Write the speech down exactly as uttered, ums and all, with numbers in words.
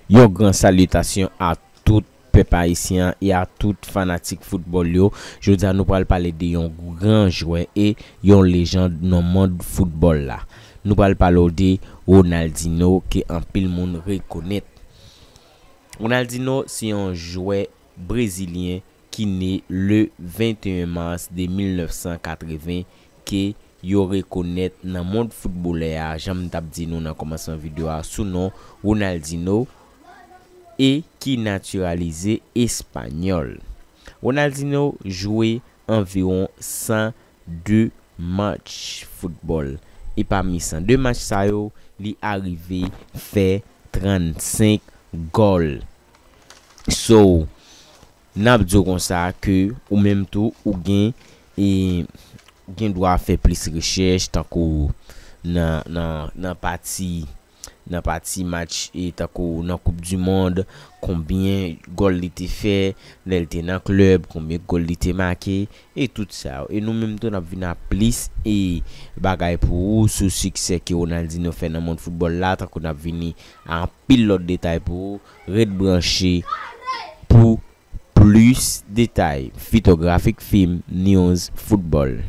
Yon gran salitasyon a tout pèp ayisyen an e a tout fanatik foutbòl yo. Jodi a nou pral pale de yon gran jwè e yon lejand nan mond foutbòl la. Nou pral pale w de Ronaldinho ke anpil moun rekonèt. Ronaldinho se yon jwè brezilyen ki ne le venteyen mas de mil nèf san katreven ke yo rekonèt nan mond foutbolè a, jan m t ap di nou nan kòmansman videyo a, sou non Ronaldinho e ki natiralize espanyòl. Ronaldinho jwe anviwon san de match foutbòl. E pami san de match sa yo, li arive fè trannsenk gòl. So, n ap di w konsa ke ou menm tou, ou gen, e, ou gen dwa fè plis rechèch, tankou nan, nan, nan pati, nan pati match, e tankou nan Koup di Mond, konbyen gòl li te fè, lè l te nan klèb, konbyen gòl li te make, e tout sa yo. E nou menm tou, n ap vin a plis, e bagay pou ou sou siksè ke Ronaldinho fè nan mond foutbòl la, tankou n ap vini a anpil lòt detay pou ou. Ret branche pou plis detay. Fitografik Film News Football.